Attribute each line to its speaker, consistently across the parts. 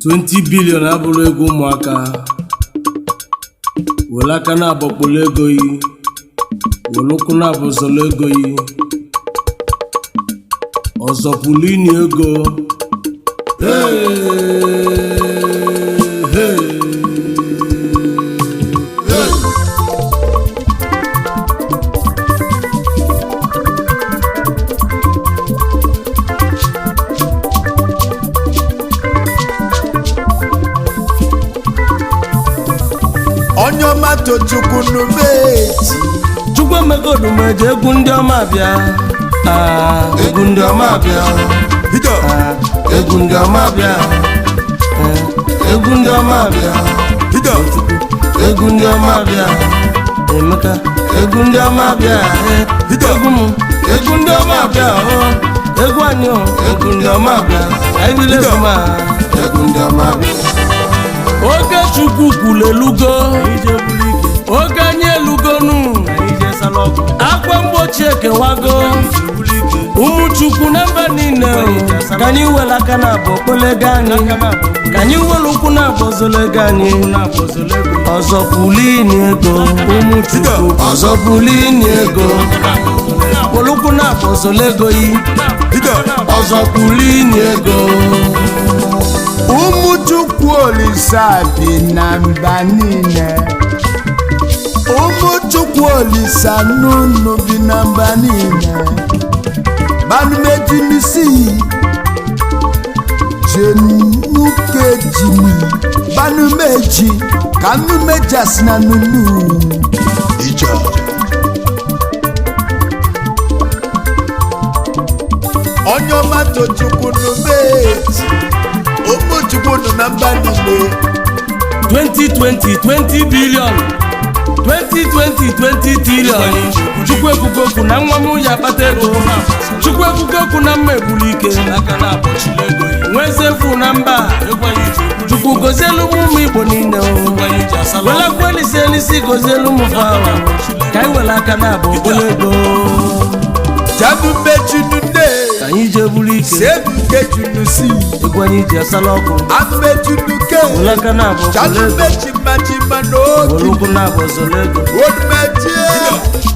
Speaker 1: 20 billion abụrụ ego ụmụaka. Were aka na-agbakpolu ego yi, were ụkwụ na-abụzọlụ ego yi, ọzọpụlụ ini ego. Hey, hey, hey.
Speaker 2: Onye ọma, Tochukwu numeji.
Speaker 1: Chukwuemeka Odumeje, egwu ndị ọma bịa. Ah, egwu ndị ọma bịa.
Speaker 2: Bido.
Speaker 1: Ah, egwu ndị ọma bịa. Eh, egwu ndị ọma bịa.
Speaker 2: Bido.
Speaker 1: Egwu ndị ọma bịa. Emeka, egwu ndị ọma bịa. Eh, egwu m, egwu ndị ọma bịa. Oh, egwu anyị oh, egwu ndị ọma bịa. Anyị bido egwu ma egwu ndị ọma bịa. Oge Chukwu kwuru elugo, oge anyị elugonu. Akwa mgbochi ekewago. Ụmụ Chukwu na mba niile o, ka anyị were aka na abụ okpolego anyị, ka anyị were ụkwụ na abụ ozolego anyị. Ọzọ pulini ego, ụmụ Chukwu, ọzọ pulini ego, were ụkwụ na abụ ozolego yi.
Speaker 2: Bido.
Speaker 1: Ọzọ pulini ego.
Speaker 2: Ụmụ Chukwu Olisa bi na mba niile. Ụmụ Chukwu Olisa nunu bi na mba niile. Banumejimisi jenukejimi banumeji ka numejas na nunu ije. Onye ọma, Tochukwu numeji, ụmụ Chukwu nọ na mba niile.
Speaker 1: 2020, 20 billion, 2020, 20 trillion. Chukwu ekwugo okwu na nwa m ya akpata ego. Chukwu ekwugo okwu na mma egburu ike nwezefu na mba. Chukwu gozielu m ụmụ Igbo niile o. Welakwa elisi elisi gozielu m fa o. Ka anyị were aka na-abụ okpolo ego.
Speaker 2: Janumejinune.
Speaker 1: Ka anyị jee buru ike.
Speaker 2: Sebukejunusi.
Speaker 1: Egwu anyị ji asala ọkụ.
Speaker 2: Amejunuke.
Speaker 1: Were aka na-abụ okpolo ego.
Speaker 2: Janumejimajima
Speaker 1: Were
Speaker 2: n'oge.
Speaker 1: ụkwụ na-abụ ozolo ego.
Speaker 2: Odumeje.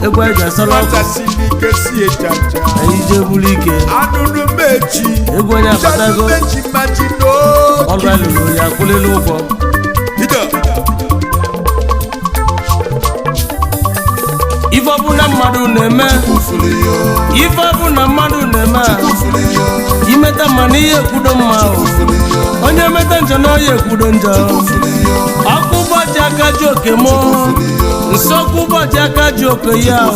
Speaker 1: Egwu anyị ji asala ọkụ.
Speaker 2: Nwata siri ike si ejaja.
Speaker 1: Anyị jee buru ike.
Speaker 2: Anụnụmeji.
Speaker 1: Egwu anyị abatago.
Speaker 2: Janumejimaji n'oge.
Speaker 1: Ọrụ anyị lụrụ ya akwụlịla ụgwọ.
Speaker 2: Bido.
Speaker 1: Ife ọbụla mmadụ na-eme, ife ọbụla mmadụ na-eme a, imeta mma na ihe ekwudo mma o. Onye meta njọ na ọya ekwudo njọ. Ọkụ ụbọchị aka ji oke mụ nsọkụ ụbọchị aka ji oke ya o.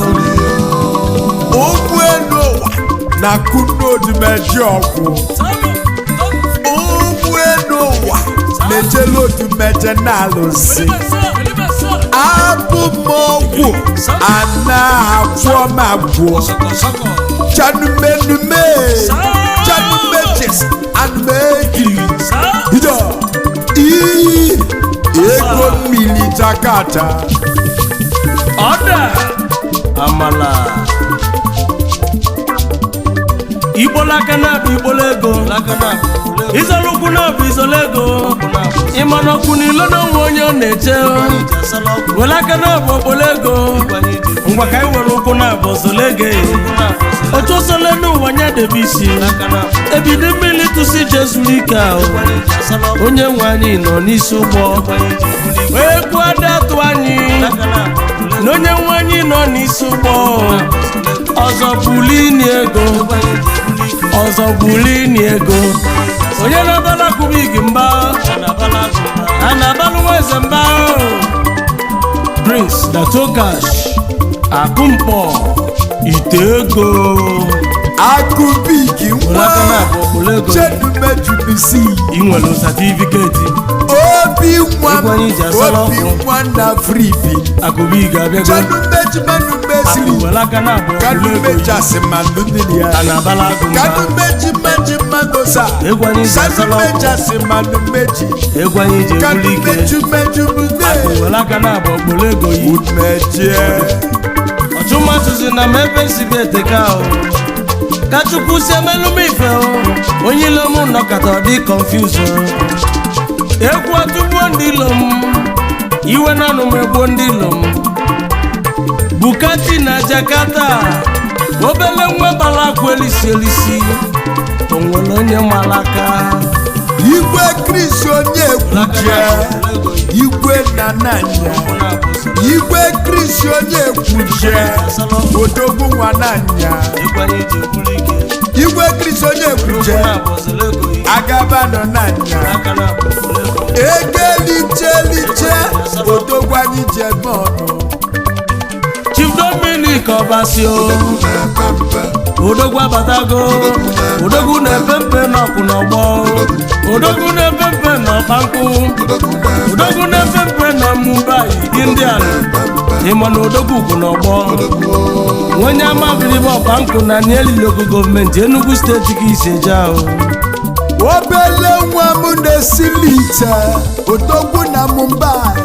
Speaker 2: Ụkwụ elu ụwa na kunodumeji ọgwụ. Ụkwụ elu ụwa na-ejelu odumeje na-alụsị. Abụ m ọgwụ ana agwọ m agwọ. Chanumenume chanumejis anumegiri ido ii ego mmiri jakata.
Speaker 1: Ọda amala igbola aka na-abụ igbola ego, izolu ụkwụ na-abụ izolu ego, ịma na ọkwụ n'ilo na onwe onye ọ na-eche. Were aka na-abụ okpolo ego. Ngwa, ka anyị were ụkwụ na-abụ zolo ego. Otu osole n'ụwa nya debe isi ebido mmiri tụsi je zuru ike ahụ. Onye nwe anyị nọ n'isi ụgbọ ekwu adatụ anyị na onye nwe anyị nọ n'isi ụgbọ. Ọzọ bulini ego, ọzọ bulini ego. Onye na-abala kubig mba a na-abalụ nwa eze mba o. Prince Datogash Akụmkpọ ite ego.
Speaker 2: Akụbigi
Speaker 1: were aka
Speaker 2: nwa.
Speaker 1: Na-abụ okpolo ego.
Speaker 2: Chenumejubisi.
Speaker 1: Ị nwere satifiketi.
Speaker 2: Obi nwa.
Speaker 1: Egwu anyị ji asala
Speaker 2: Obi
Speaker 1: ọkụ.
Speaker 2: nwa na fribi.
Speaker 1: Akụbig abịago.
Speaker 2: Chanumejimanumesiri.
Speaker 1: Were aka na-abụ okpolo ego.
Speaker 2: Kanumejasimanu
Speaker 1: A na-abala agụ mba.
Speaker 2: Kanumejimajimagosa.
Speaker 1: Egwu anyị ji asala ọkụ.
Speaker 2: Sanumejasimanu
Speaker 1: Egwu anyị ji ebuli ike.
Speaker 2: Kanumejumejubude.
Speaker 1: Were aka na-abụ okpolo ego yi.
Speaker 2: Umejie.
Speaker 1: Ọchụmatụzi na m ebe nsi bi eteka o. Ka Chukwu si emelụ m ife o. Onye ilo m nọkọta ọ dị confuse o. Egwu atụgbuo ndị ilo m, iwe nanụ m egbuo ndị ilo m. Bukati na Jakarta, obele nwa gbara akwa elisi elisi, o nwere onye mara aka.
Speaker 2: Igwe Chris onye ekwuje, igwe nananya, igwe Chris onye ekwuje, odogwu nwananya, igwe Chris onye ekwuje, agabano nanya, ege liche liche, odogwu anyị ji eme ọnụ.
Speaker 1: Chief Dominic Obasio, odogwu abatago, odogwu na-epe mpe n'ọkụ n'ọgbọ, odogwu na-epe mpe n'ọkpankụ, odogwu na-epe mpe na Mumbai, India. Ịma na odogwu kwụ n'ọgbọ, onye amabilibe ọkpankụ na Nieli Local Government, Enugu Steeti ka isi eje ahụ.
Speaker 2: Obele nwa m na-esili ite, odogwu na Mumbai,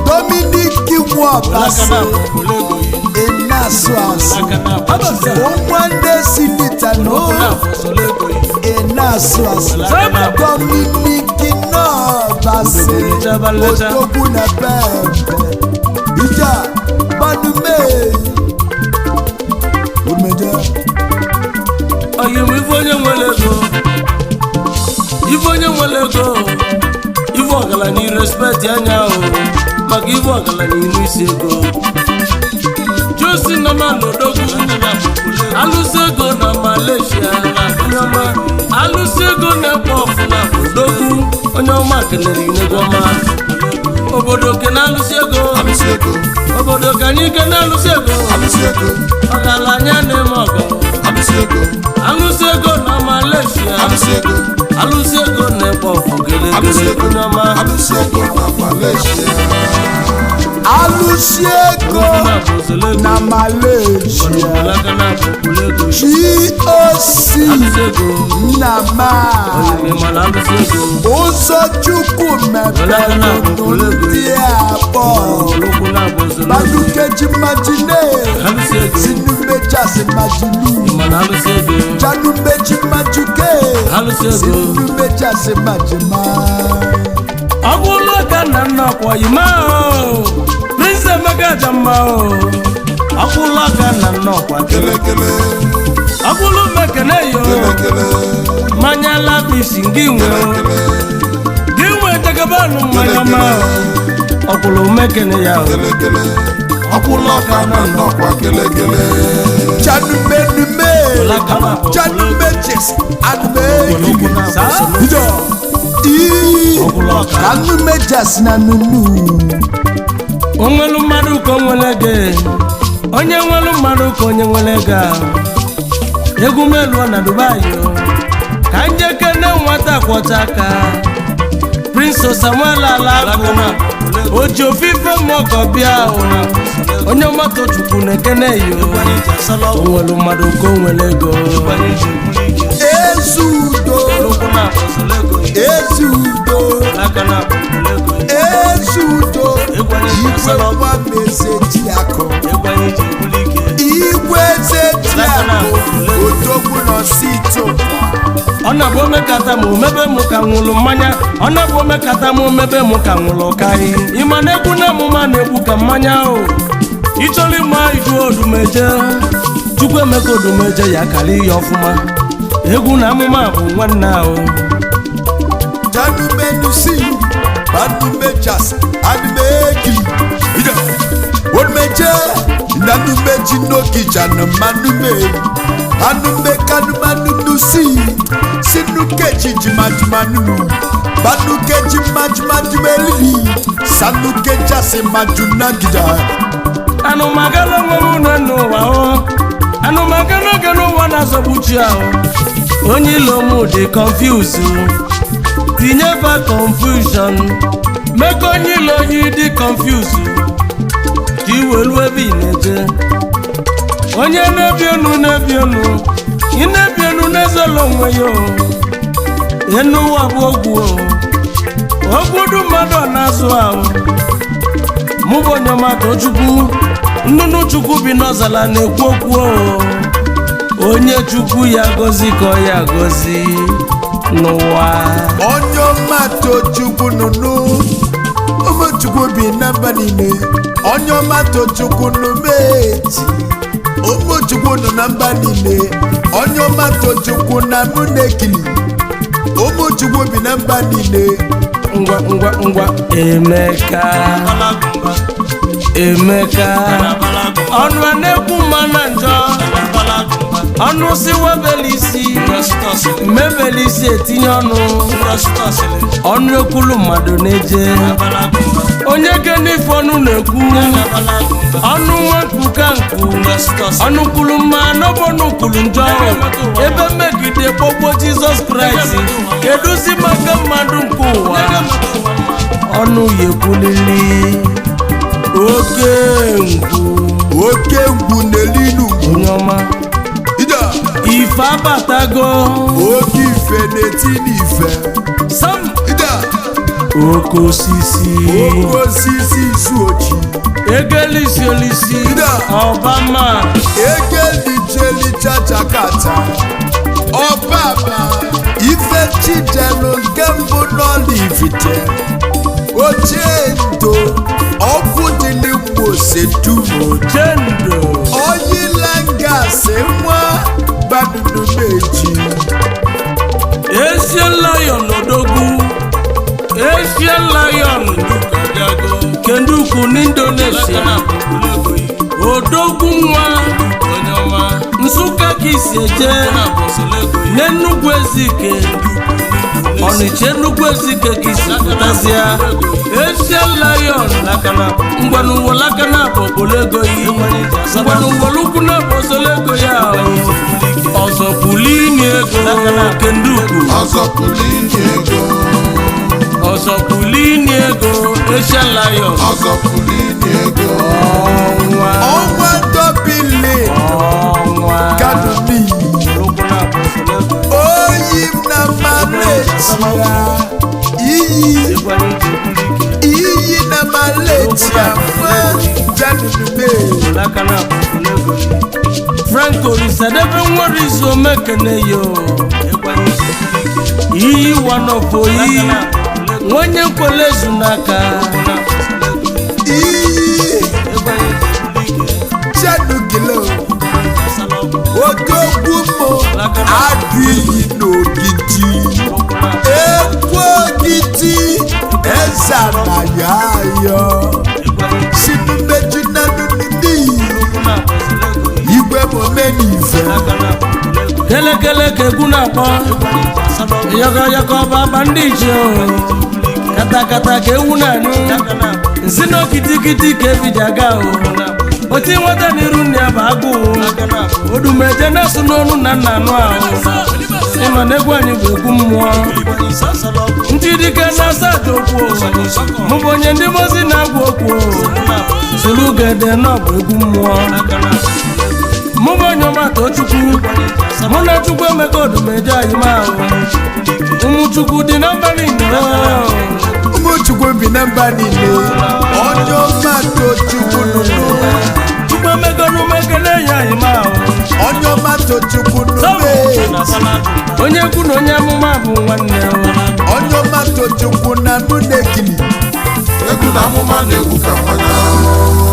Speaker 2: Dominic Nwobasi, ị na-asụ asụ, nwa na-esili ite na ị na-asụ asụ, Dominic Nwobasi, odogwu na pempe ija badume umeje.
Speaker 1: Ọyị m, ife onye nwere ego, ife onye nwere ego, ife ọgaranya, respect anya o, maka ife ọgaranya inu isi ego. Josi nọ na n'odogwu alụsị ego na Malaysia, onye ọma alụsị ego na-ekpo ọfụna, odogwu onye ọma kelere inego ọma. Obodo kene alụsị ego, obodo ka anyị kene alụsị ego, ọgaranya na-eme ọgọ, alụsị ego na Malaysia, alụsị ego na-ekpo ọfụ gelegele, onye ọma.
Speaker 2: Alụsị ego na Malaysia, GOC Nnama Ụzọchukwu mepere ndị akpọ Badukeji Majine Sinumechasi Majilu Janumeji Majuke Sinumechasi Majima.
Speaker 1: Ọgwụlụ ka nna nna ọkwa yima o, Prince Emeka Ajamma o, ọgwụlụ ka nna nna ọkwa, ọgwụlụ mekene yo mmanya lapisi gị nwe gị nwe tegabanụ mmanya ma ọkwụlụ mekene ya o, ọkwụlụ ọka nna nna ọkwa.
Speaker 2: Janumenume Janumejes Anumegi Ijo Ii Kanumejas na nunu.
Speaker 1: Onwelu mmadụ ka o nwere gị, onye nwelu mmadụ ka onye nwere gị a. Egwu meluo na Dubai o, ka njekene nwata kwọcha aka, Prince Samuel Alakụ oji ofufe mmụọ bịa o, onye mmadụ Chukwu na-ekene yo, onwelu mmadụ ka o nwere ego.
Speaker 2: Ezudo, Ezudo, Ezudo, igwe nwa mezeji akụ, igwe zeji akụ, odogwu nọ si tụkwa.
Speaker 1: Ọ na-abụ omekata ma omebe mụ ka nwụrụ mmanya, ọ na-abụ omekata ma omebe mụ ka nwụrụ karị. Ịma na egwu na amụma na-egbu ka mmanya o, ịchọrọ ịma iju odumeje, Chukwu Emeka Odumeje ya karị ya ọfụma. Egwu na amụma bụ nwanne ahụ.
Speaker 2: Janumenusi, Banumejas, Anumegi, Ida, Odumeje, Nanumeji n'Okija na Manume, Anume Kanumanunusi, Sinukeji Jimajumanunu, Banukeji Majumajumelili, Sanukejasi Majunagida.
Speaker 1: Anụmagala onwe m nọ n'ụwa o, anụmagala oge n'ụwa na-azọgbu chi ahụ. Onye ilo m dị confuse, tinye fa confusion, meka onye ilo onye dị confuse ka iwelu ebe ị na-eje. Onye na-ebi enu na-ebi enu, ị na-ebi enu na-ezolo onwe ya o. Enu ụwa bụ ogwu o, ogwu du mmadụ ọ na-azụ ahụ. Mụ bụ onye ọma Tochukwu nnụnụ Chukwu bi n'ọzala na-ekwu okwu o. Onye Chukwu ya gozi ka ọ ya gozi. N'ụwa.
Speaker 2: Onye ọma Tochukwu nụnụ, ụmụchukwu bi na mba niile. Onye ọma Tochukwu nụmeji, ụmụchukwu nọ na mba niile. Onye ọma Tochukwu na mụ na-ekili, ụmụchukwu bi na mba niile.
Speaker 1: Ngwa ngwa ngwa, Emeka, Emeka, ọnụ a na-ekwu mma na njọ, ọnụ si webeli isi mebeli isi, etinye ọnụ, ọnụ ekwulu mmadụ na-eje onye kenife, ọnụ na-ekwu, ọnụ nwepụka nku, ọnụ kwulu mma n'ọbọnụ kwulu njọ, ebe mmegide kpọgbuo Jizọs Kraịst. Keduzi maka mmadụ nke ụwa? Ọnụ ya ekwulili oke ngwu.
Speaker 2: Oke ngwu n'elinu ngwu.
Speaker 1: Onye ọma.
Speaker 2: Ije.
Speaker 1: Ife abatago.
Speaker 2: Oke ife na-eti n'ife.
Speaker 1: Sam.
Speaker 2: Ije.
Speaker 1: Oke osisi.
Speaker 2: Oke osisi isu ochi.
Speaker 1: Egelisi olisi. Ọbama.
Speaker 2: Egelichelichachakata ọbaba ife chijelu nke mbụ n'Ọlaifite, ochie ndo ọgwụ dị n'Igbo sedumo.
Speaker 1: Jendo.
Speaker 2: Oyilangasị nwa badudumeji.
Speaker 1: Asian Lion odogwu, Asian Lion kenduku n'Indonesia, odogwu nwa Nsụka ka isi eje n'Enugwu Ezike, Ọnịcha, Enugwu Ezike ka isi pụtazịa. Asian Lion, ngwanụwolaka na bụ ogologo yi, ngwanụwolukwu na bụ ogologo ya. Ọzọ pụlini ego kenduku.
Speaker 3: Ọzọ pụrụ inye ego.
Speaker 1: Ọzọ pụlini ego, Asian Lion.
Speaker 3: Ọzọ pụrụ inye ego.
Speaker 1: Ọnwa.
Speaker 2: Ọnwa dobili.
Speaker 1: Ọnwa.
Speaker 2: Kadumi oyi na Malaysia, iyi iyi na Malaysia nwa jadudume.
Speaker 1: Frank Olisadebe nwere izu omekene yo iyi wanofoyi nwenye nkwele ezu n'aka.
Speaker 2: Iyi jadugilo odogwu mo adụ iyi n'ogidi ekwu ogidi eze anayo ayọ sinumeju na nínú igwe momenife.
Speaker 1: Kelekele ka egwu na-akpọ, yọkọyọkọ baba ndị iche o, katakata ka ewu na-anyụ nsị na okitikiti ka ebiji aga o, oti nweta n'iru nne ya bụ agụụ odumeje na-asụ n'onu na nna anụ ahụ. Ịma na egwu anyị bụ egwu mmụọ, ndị dike na-asa aja okwu, mụ bụ onye ndị mozi na-agwa okwu solugede na ọ bụ egwu mmụọ. Mụ bụ onye ọma Tochukwu, mụ na Chukwu Emeka Odumeje anyị ma ahụ, ụmụ Chukwu dị na mba niile.
Speaker 2: Ụmụchukwu bi na mba niile, onye ọma Tochukwu nụnụ.
Speaker 1: Chukwu Emeka n'umekele ya anyị ma ahụ.
Speaker 2: Onye ọma Tochukwu nụme.
Speaker 1: Onye kwu na onye amụma bụ nwanne o.
Speaker 2: Onye ọma Tochukwu na mụ na-ekili.
Speaker 3: Egwu na amụma na-egwu ka mmanya.